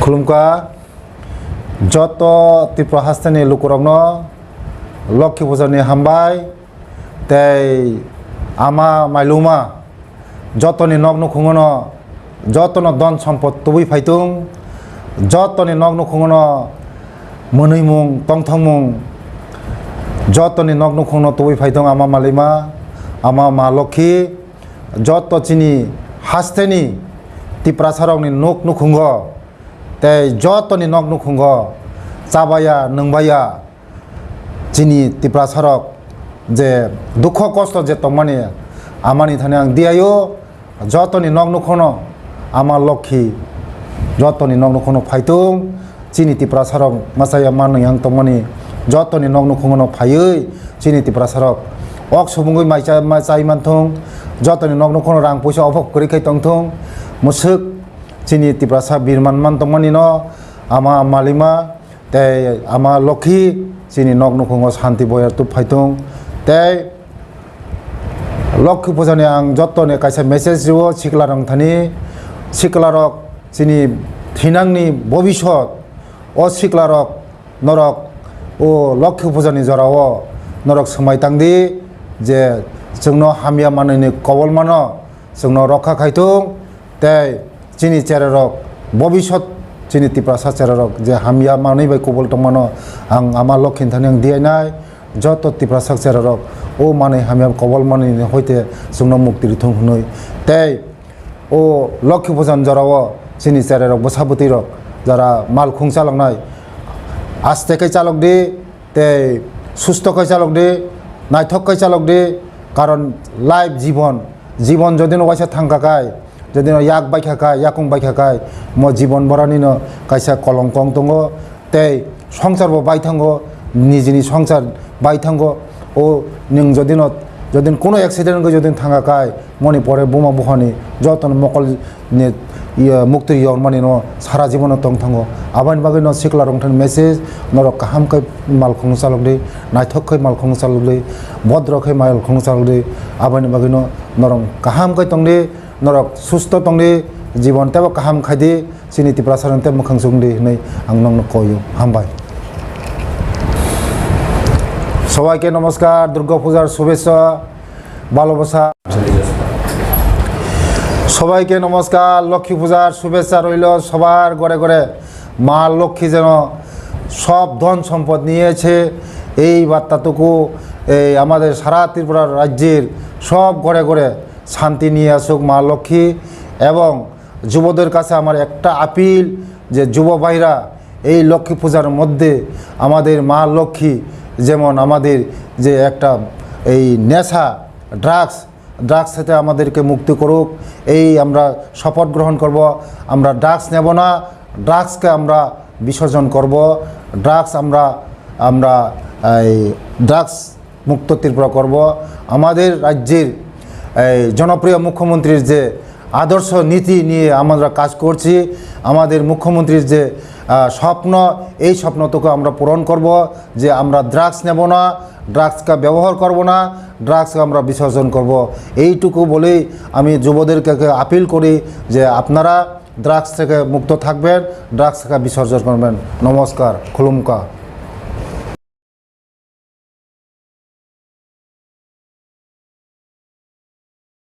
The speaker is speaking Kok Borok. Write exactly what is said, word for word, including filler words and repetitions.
Khulumkha joto Tripura hasteni lukurokno Lokhi Puja ni hambai tei ama mailuma jotoni nok nukhungono jotono don sompot tubui phaitung, jotoni nok nukhungono mwnwimung tongthokmung jotoni nok nukhungno tubui phaitung ama mailuma, ama ma Lokhi, joto chini hasteni Tiprasarokni nok nukhungo tei jotoni nok nukhungo chabaya, nwngbaya chini Tiprasarok je dukho kosto je tongmani amani thani ang diyaio jotoni nok nukhungno ama Lokhi jotoni nok nukhungno phaitung chini Tiprasarok machaya manwi ang tongmani jotoni nok nukhungno phaiwi chini Tiprasarok ok subungwi mai cha-, mai chai manthung jotoni nok nukhungno rang puisa obok kwrwi khai tongthung mwswk chini Tiprasa birman man tongmani no ama mailuma tei ama Lokhi chini nok nukhungo santi boyar tub phaitung tei Lokhi Puja ni ang joto ni kaisa message rio sikla rok thani sikla rok chini thinang ni bobisot o sikla rok norok o Lokhi Puja ni jora o norok swmai tang di je chwngno hamya manwi ni kobol mano chwngno rokha khai thung. Tei chini chererok bobisot chini Tiprasa chererok je hamya manwi bai kubul tongmano ang ama Lokhi thani ang diyainai joto Tiprasa chererok o manwi hamya kobol manwi ni hoite chwngno mukti rithung hwnwi tei o Lokhi Pujan jorao chini chererok bwsa bwtwirok jara mal khung chaloknai aste khe chalok di tei susto khe chalok di, naithok khe chalok di, karon life jibon, jibon jodi no waisa thangkha khai, jodi no yak baikha khai, yakung baikha khai, mo jibon borani no kaisa kolongkong tongo, tei songsar bo baithango, nijini songsar baithango, o nwng jodi no, jodi no kuno accident wngwi jodi no thangkha khai, moni pore buma buphani joto no mokol ni, iya, mukti yormani no sara jibono tong thango. Aboni bagwi no sikla rok thani message, norok kaham khe malkhung chalok di, naithok khe malkhung chalok di, bodro khe malkhung chalok di. Aboni bagwi no norok kaham khe tong di, norok susto tong di, jibon tebo kaham khai di, chini Tiprasa rok tebo mwkhang chuk di hwnwi ang nokno koio. Hambai. সবাইকে নমস্কার, দুর্গা পূজার শুভেচ্ছা, ভালোবাসা। সবাইকে নমস্কার, লক্ষ্মী পূজার শুভেচ্ছা রইল সবার ঘরে ঘরে। মা লক্ষ্মী যেন সব ধন সম্পদ নিয়ে এসে এই বার্তাটুকু এই আমাদের সারা ত্রিপুরা রাজ্যের সব ঘরে ঘরে শান্তি নিয়ে আসুক মা লক্ষ্মী। এবং যুবদের কাছে আমার একটা আপিল যে যুব ভাইরা এই লক্ষ্মী পূজার মধ্যে আমাদের মা লক্ষ্মী যেমন আমাদের যে একটা এই নেশা, ড্রাগস, ড্রাগস থেকে আমাদেরকে মুক্তি করুক। এই আমরা শপথ গ্রহণ করব, আমরা ড্রাগস নেব না, ড্রাগসকে আমরা বিসর্জন করব। ড্রাগস আমরা, আমরা এই ড্রাগস মুক্ত ত্রিপুরা করব। আমাদের রাজ্যের এই জনপ্রিয় মুখ্যমন্ত্রীর যে আদর্শ নীতি নিয়ে আমরা কাজ করছি, আমাদের মুখ্যমন্ত্রীর যে আহ, স্বপ্ন, এই স্বপ্নটুকু আমরা পূরণ করব যে আমরা ড্রাগস নেব না, ড্রাগসকে ব্যবহার করব না, ড্রাগসকে আমরা বিসর্জন করব। এইটুকু বলেই আমি যুবদেরকে আপিল করি যে আপনারা ড্রাগস থেকে মুক্ত থাকবেন, ড্রাগসকে বিসর্জন করবেন। নমস্কার, খুলুমকা।